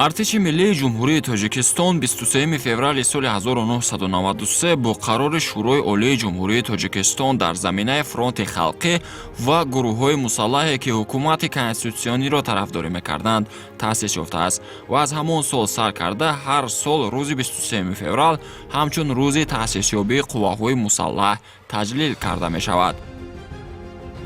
Артиши миллии Ҷумҳурии Тоҷикистон 23 феврали соли 1993 бо қарори Шӯрои Олии Ҷумҳурии Тоҷикистон дар заминаи Фронти халқӣ ва гурӯҳҳои мусаллаҳе, ки ҳукумати конститутсиониро тарафдорӣ мекарданд, таъсис ёфтааст ва аз ҳамон сол сар карда ҳар сол рӯзи 23 феврал ҳамчун рӯзи таъсисёбии қувваҳои мусаллаҳ таҷлил карда мешавад.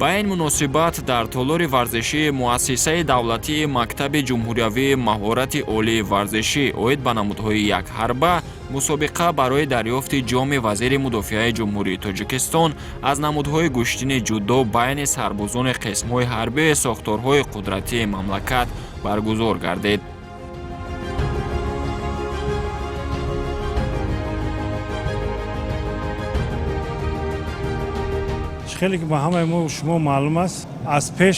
Ба ин муносибат дар толори варзишии Муассисаи давлатии Мактаби ҷумҳуриявии маҳорати олии варзишӣ оид ба намудҳои якҳарба мусобиқа барои дарёфти ҷоми вазири мудофиаи Ҷумҳурии Тоҷикистон аз намудҳои гӯштини ҷудо байни сарбозони қисмҳои ҳарбии сохторҳои қудратии мамлакат баргузор гардид. Хеле ки ба ҳамаи мо шумо маълум аст, аз пеш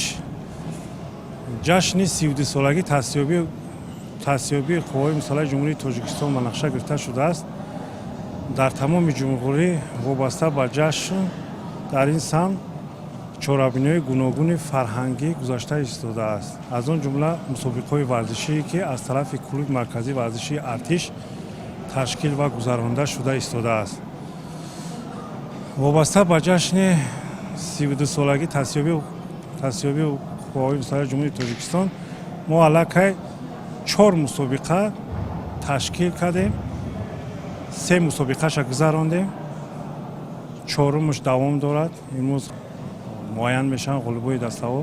ҷашни 32-солагӣ таъсисёбии Қувваҳои мусаллаҳи Ҷумҳурии Тоҷикистон ба нақша гирифта шудааст. Дар тамоми ҷумҳурӣ вобаста ба ҷашн дар ин самт чорабиниҳои гуногуни фарҳангӣ гузашта истодааст, аз он ҷумла мусобиқаҳои варзишие, ки аз тарафи Клуби марказии варзишии артиш ташкил ва гузаронида шуда истодааст. Вобаста ба ҷашни 32-солагӣ таъсисёбии Қувваҳои мусаллаҳи Ҷумҳурии Тоҷикистон мо аллакай чор мусобиқа ташкил кардем, се мусобиқаша гузарондем, чорумаш давом дорад. Имрӯз муайян мешаванд ғолибои дастаҳо.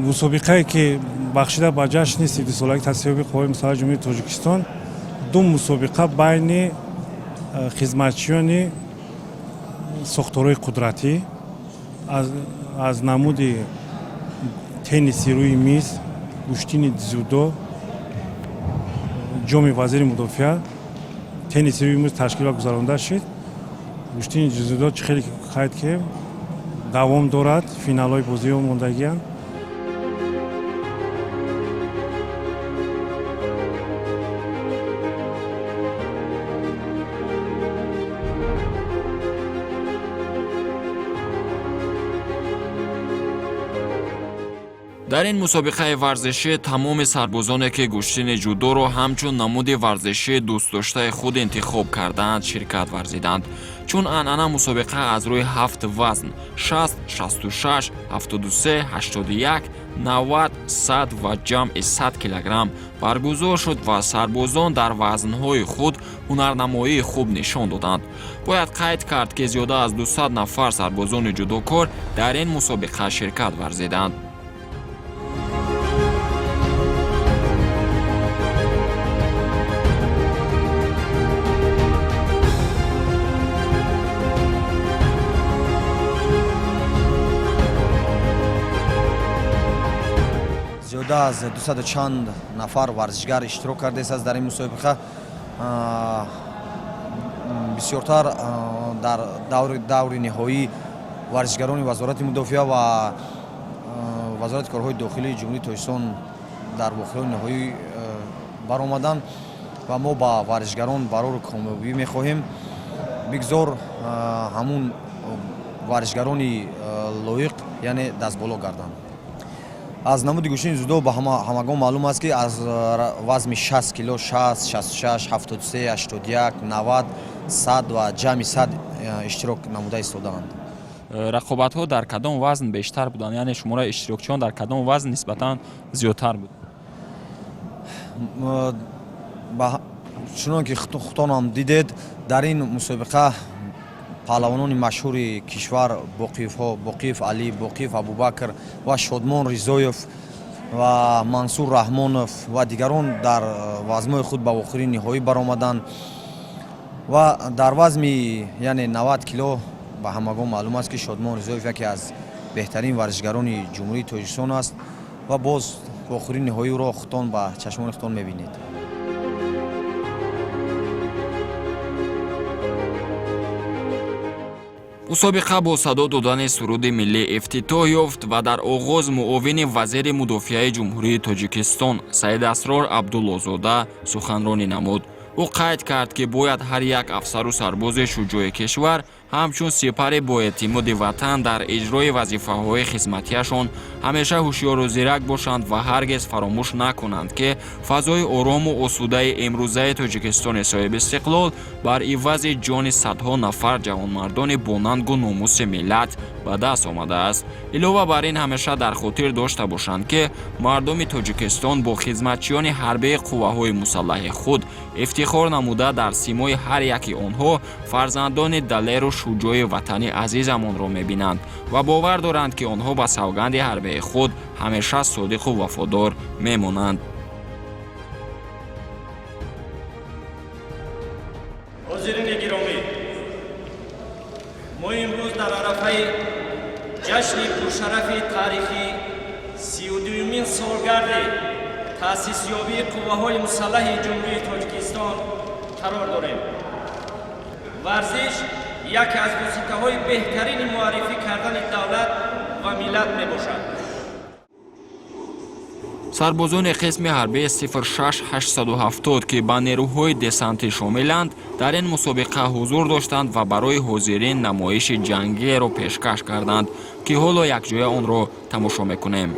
Мусобиқае, ки бахшида ба ҷашни 32-солагӣ таъсисёбии Қувваҳои мусаллаҳи Ҷумҳурии Тоҷикистон, ду мусобиқа байни хизматчиёни сохторҳои қудратӣ аз намуди тенниси рӯи миз, гӯштини дзюдо, ҷоми вазири мудофиа тенниси рӯи миз ташкил ва гузаронда шид. Гӯштини дзюдо, чӣ хеле қайд ки давом дорад, финалҳои бозиҳо мондагианд. Дар ин мусобиқаи варзишӣ тамоми сарбозоне, ки гӯштини ҷудоро ҳамчун намуди варзишии дӯстдоштаи худ интихоб кардаанд, ширкат варзиданд. Чун анъана, мусобиқа аз рӯи ҳафт вазн: 60, 66, 73, 81, 90, 100 ва ҷамъи 100 килограмм баргузор шуд ва сарбозон дар вазнҳои худ ҳунарнамоии хуб нишон доданд. Бояд қайд кард, ки зиёда аз 200 нафар сарбозони ҷудокор дар ин мусобиқа ширкат варзиданд. Зиёда аз дусаду чанд нафар варзишгар иштирок кардааст дар ин мусобиқа. Бисёртар дар даври ниҳоӣ варзишгарони Вазорати мудофиа ва Вазорати корҳои дохилии Ҷумҳурии Тоҷикистон дар вохӯриҳои ниҳоӣ баромаданд ва мо ба варзишгарон барору комёбӣ мехоҳем. Бигзор ҳамун варзишгарони лоиқ, яъне дастболо гарданд. Аз намуди гӯштини дзюдо ба ҳамагон маълум аст, ки аз вазми 60 кило, 60, 66, 73, 81, 90, 100 ва ҷамъи 100 иштирок намуда истодаанд. Рақобатҳо дар кадом вазн бештар буданд, яъне шумораи иштирокчиён дар кадом вазн нисбатан зиёдтар буд? Чунон ки худтонам дидед, дар ин мусобиқа паҳлавонони машҳури кишвар Боқиевҳо, Боқиев Алӣ, Боқиев Абубакр ва Шодмон Ризоев ва Мансур Раҳмонов ва дигарон дар вазмҳои худ ба вохӯрии ниҳоӣ баромаданд ва дар вазми, яъне 90 кило, ба ҳамагон маълум аст, ки Шодмон Ризоев яке аз беҳтарин варзишгарони Ҷумҳурии Тоҷикистон аст ва боз вохӯрии ниҳоиро худтон ба чашмони худтон мебинед. Мусобиқа бо садо додани суруди миллӣ ифтитоҳ ёфт ва дар оғоз муовини вазири мудофиаи Ҷумҳурии Тоҷикистон Саидасрор Абдуллозода суханронӣ намуд. Ӯ қайд кард, ки бояд ҳар як афсару сарбози шуҷои кишвар ҳамчун сипари боэътимоди ватан дар иҷрои вазифаҳои хизматиашон ҳамеша ҳушёру зирак бошанд ва ҳаргиз фаромӯш накунанд, ки фазои орому осудаи имрӯзаи Тоҷикистони соҳибистиқлол бар ивази ҷони садҳо нафар ҷавонмардони бонангу номуси миллат ба даст омадааст. Илова бар ин, ҳамеша дар хотир дошта бошанд, ки мардуми Тоҷикистон бо хизматчиёни ҳарбии қувваҳои мусаллаҳи худ ифтихор намуда, дар симои ҳар яки онҳо фарзандони далеру шуҷои ватани азизамонро мебинанд ва бовар доранд, ки онҳо ба савганди ҳарбии худ ҳамеша содиқу вафодор мемонанд. Ҳозирини гиромӣ, мо имрӯз дар арафаи ҷашни пуршарафи таърихӣ, 32-юмин солгарди таъсисёбии қувваҳои мусаллаҳи Ҷумҳурии Тоҷикистон қарор дорем. Варзиш яке аз воситаҳои беҳтарини муаррифӣ кардани давлат ва миллат мебошад. Сарбозони қисми ҳарбии 06870, ки ба нерӯҳои десантӣ шомиланд, дар ин мусобиқа ҳузур доштанд ва барои ҳозирин намоиши ҷангиеро пешкаш карданд, ки ҳоло якҷоя онро тамошо мекунем.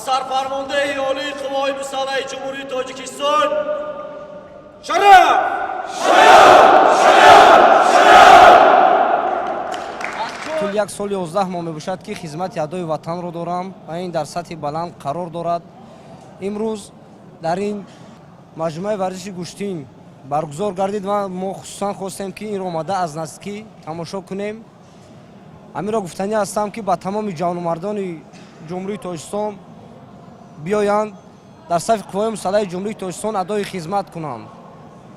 Сарфармондеҳи Олии Қувваҳои Мусаллаҳи Ҷумҳурии Тоҷикистон шараф! Тӯли як соли 11 моҳ мебошад, ки хизмати адои ватанро дорам ва ин дар сатҳи баланд қарор дорад. Имрӯз дар ин маҷмӯаи варзиши гӯштин баргузор гардид ва мо хусусан хостем, ки инро омада аз наздикӣ тамошо кунем. Ҳаминро гуфтанӣ ҳастам, ки ба тамоми ҷавонмардони Ҷумҳурии Тоҷикистон биёянд, дар сафи Қувваҳои Мусаллаҳи Ҷумҳурии Тоҷикистон адои хизмат кунанд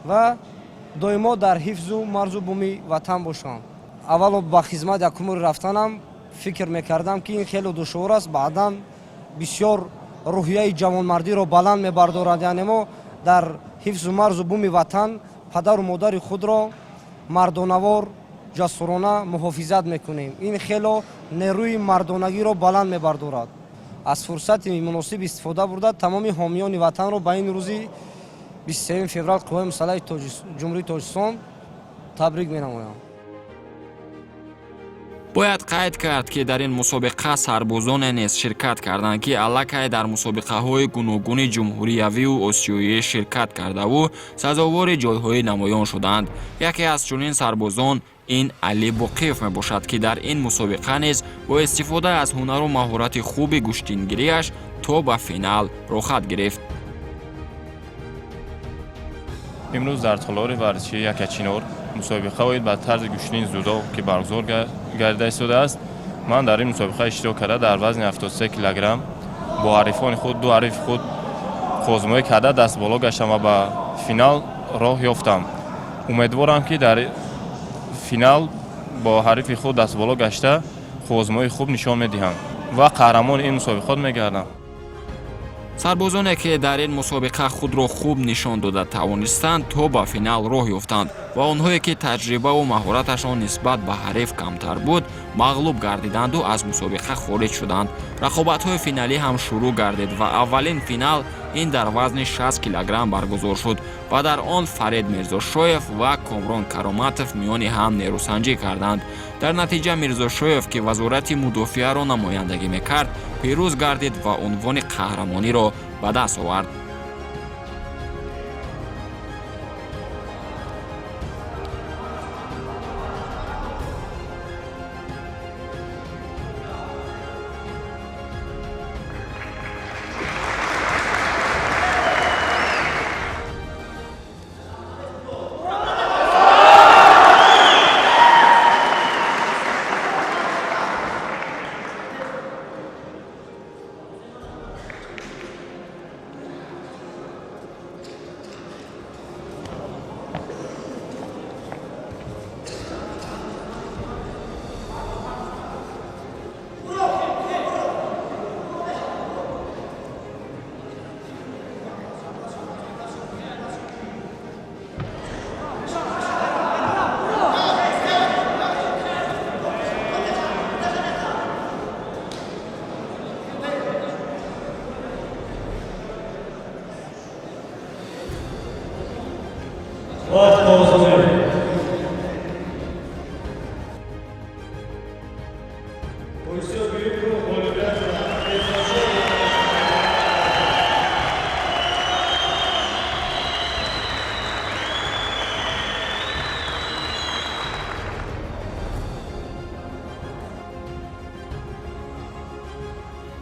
ва доимо дар ҳифзу марзу буми ватан бошанд. Аввало ба хизмат якумури рафтанам фикр мекардам, ки ин хеле душвор аст, баъдан бисёр рӯҳияи ҷавонмардиро баланд мебардорад. Яъне мо дар ҳифзу марзу буми ватан падару модари худро мардонавор, ҷасурона муҳофизат мекунем. Ин хело нерӯи мардонагиро баланд мебардорад. Аз фурсати муносиб истифода бурда, тамоми ҳомиёни ватанро ба ин рӯзи 23 феврал Қувваҳои Мусаллаҳи Ҷумҳурии Тоҷикистон табрик менамоям. Бояд қайд кард, ки дар ин мусобиқа сарбозоне низ ширкат карданд, ки аллакай дар мусобиқаҳои гуногуни ҷумҳуриявию осиёӣ ширкат кардаву сазовори ҷойҳои намоён шуданд. Яке аз чунин сарбозон ин Али Боқиев мебошад, ки дар ин мусобиқа низ бо истифода аз ҳунару маҳорати хуби гӯштингириаш то ба финал роҳхат гирифт. Имрӯз дар толори варзишии Якачинор мусобиқа оид ба тарзи гӯштини дзюдо, ки баргузор гардида истодааст. Ман дар ин мусобиқа иштирок карда, дар вазни 73 килограмм бо ҳарифони худ, ду ҳарифи худ озмоӣ карда, дастболо гаштам ва ба финал роҳ ёфтам. Умедворам, ки дар финал бо ҳарифи худ дастболо гашта, озмоии хуб нишон медиҳам ва қаҳрамони ин мусобиқот мегардам. Сарбозоне, ки дар ин мусобиқа худро хуб нишон дода тавонистанд, то ба финал роҳ ёфтанд ва онҳое, ки таҷрибаву маҳораташон нисбат ба ҳариф камтар буд, мағлуб гардиданду аз мусобиқа хориҷ шуданд. Рақобатҳои финалӣ ҳам шурӯъ гардид ва аввалин финал ин дар вазни 60 килограмм баргузор шуд ва дар он Фарид Мирзошоев ва Комрон Кароматов миёни ҳам нерӯсанҷӣ карданд. Дар натиҷа Мирзошоев, ки Вазорати мудофиаро намояндагӣ мекард, пирӯз гардид ва унвони қаҳрамониро ба даст овард.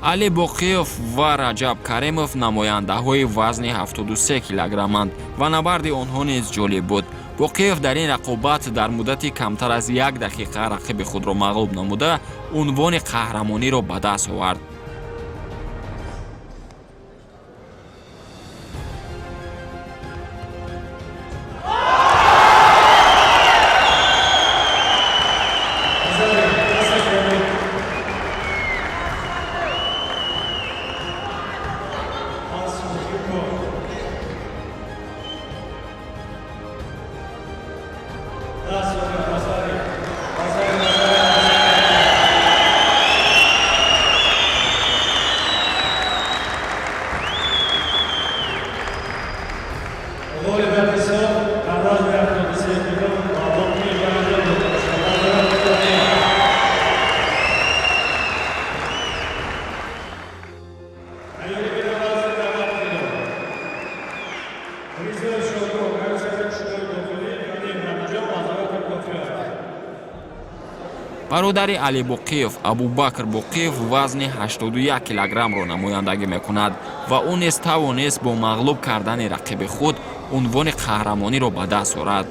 Али Боқиев ва Раҷаб Каримов намояндаҳои вазни 73 килограмманд ва набарди онҳо низ ҷолиб буд. Боқиев дар ин рақобат дар муддати камтар аз як дақиқа рақиби худро мағлуб намуда, унвони қаҳрамониро ба даст овард. Бародари Али Боқиев, Абубакр Боқиев, вазни 81 килограммро намояндагӣ мекунад ва ӯ низ тавонист бо мағлуб кардани рақиби худ унвони қаҳрамониро ба даст орад.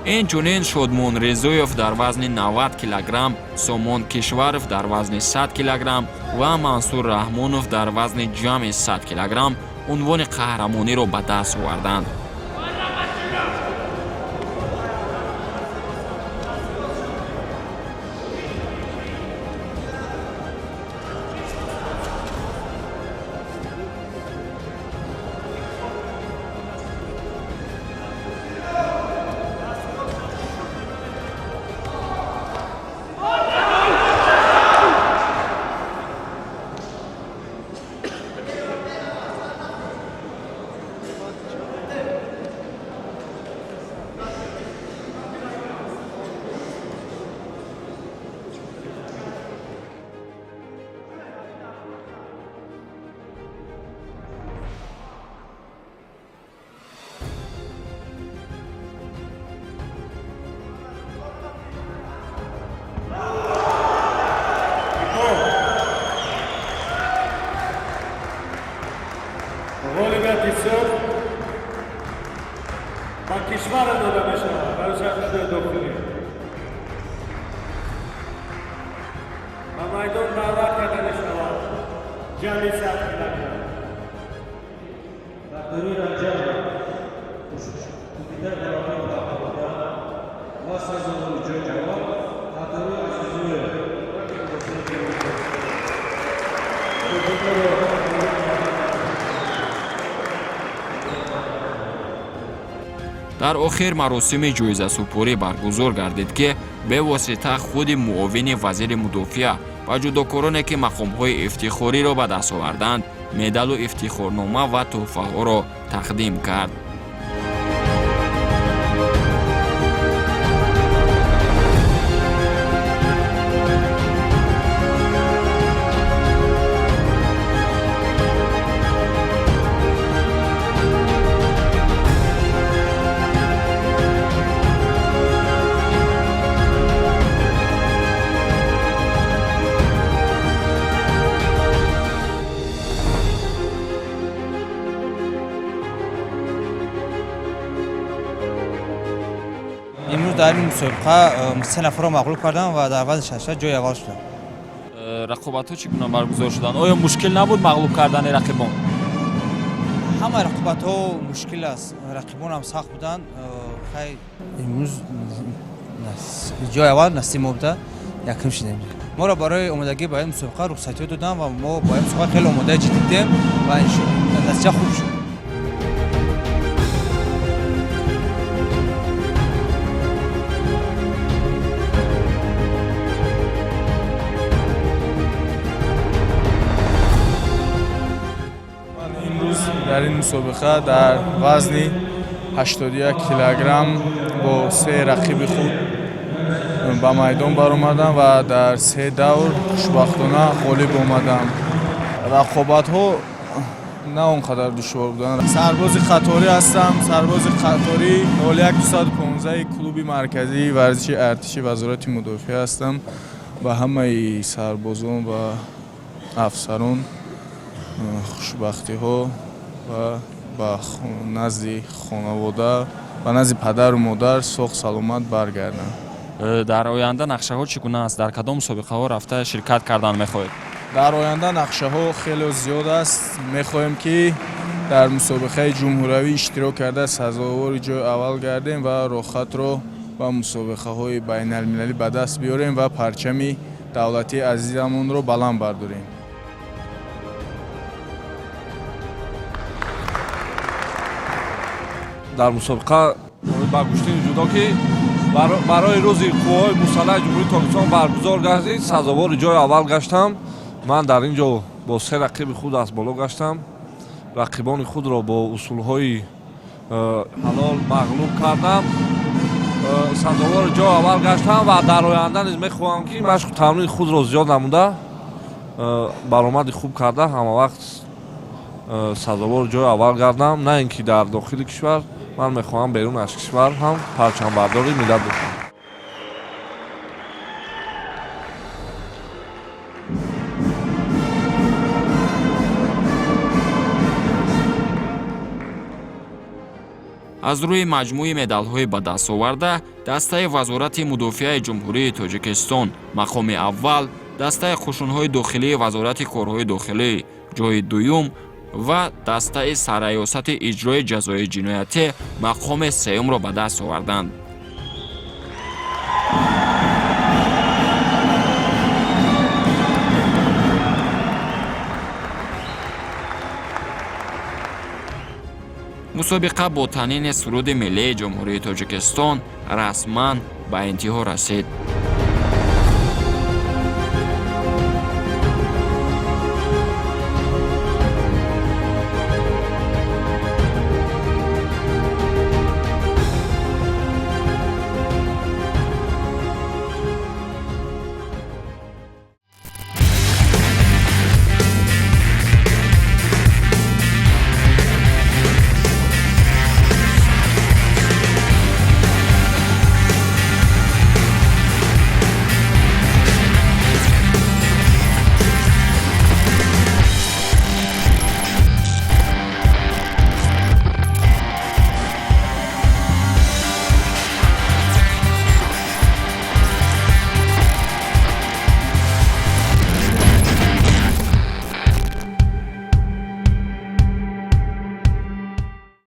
Инчунин Шодмон Резоев дар вазни 90 килограмм, Сомон Кишваров дар вазни 100 килограмм ва Мансур Раҳмонов дар вазни ҷамъи 100 килограмм унвони қаҳрамониро ба даст оварданд. Дар охир маросими ҷоизасупорӣ баргузор гардид, ки бевосита худи муовини вазири мудофиа ва ҷудокороне, ки мақомҳои ифтихориро ба даст оварданд, медалу ифтихорнома ва тӯҳфаҳоро тақдим кард. Дар ин мусобиқа се нафарро мағлуб кардам ва дар вазни 66 ҷои аввал шудам. Рақобатҳо чӣ гуна баргузор шуданд? Оё мушкил набуд мағлуб кардани рақибон? Ҳама рақобатҳо мушкил аст, рақибонам сахт буданд. Хай, имрӯз ҷои аввал насиб мо буда, якум шудем. Моро барои омодагӣ ба ин мусобиқа рухсатиҳо доданд ва мо ба ин мусобиқа хеле омодаи ҷиддӣ дидем ва натиҷа хуб шуд. Ман имрӯз дар ин мусобиқа дар вазни 81 килограмм бо се рақиби худ ба майдон баромадам ва дар се давр хушбахтона ғолиб омадам. Рақобатҳо на он қадар душвор буданд. Сарбози қаторӣ ҳастам, сарбози қаторӣ 01215 клуби марказии варзиши артиши Вазорати мудофиа ҳастам. Ба ҳамаи сарбозон ва афсарон хушбахтиҳо ва ба назди хонавода, ба назди падару модар соғ саломат баргарданд. Дар оянда нақшаҳо чӣ гуна аст? Дар кадом мусобиқаҳо рафта ширкат кардан мехоҳед? Дар оянда нақшаҳо хеле зиёд аст. Мехоҳем, ки дар мусобиқаи ҷумҳуравӣ иштирок карда, сазовори ҷои аввал гардем ва роҳхатро ба мусобиқаҳои байналмилалӣ ба даст биёрем ва парчами давлатии азизамонро баланд бардорем. Дар мусобиқа ба гӯштини ҷудо, ки барои рӯзи қувваҳои мусаллаҳи Ҷумҳурии Тоҷикистон баргузор гардид, сазовори ҷои аввал гаштам. Ман дар ин ҷо бо се рақиби худ аз боло гаштам, рақибони худро бо усулҳои ҳалол мағлуб кардам, сазовори ҷои аввал гаштам ва дар оянда низ мехоҳам, ки машқу тамрини худро зиёд намуда, баромади хуб карда, ҳамавақт сазовори ҷои аввал гардам. На ин ки дар дохили кишвар, ман мехоҳам берун аз кишвар ҳам парчамбардори миллат бошам. Аз рӯи маҷмӯи медалҳои ба даст оварда, дастаи Вазорати мудофиаи Ҷумҳурии Тоҷикистон мақоми аввал, дастаи қушунҳои дохилии Вазорати корҳои дохилӣ ҷои дуюм ва дастаи Сарраёсати иҷрои ҷазои ҷиноятӣ мақоми сеюмро ба даст оварданд. Мусобиқа бо танини суруди миллии Ҷумҳурии Тоҷикистон расман ба интиҳо расид.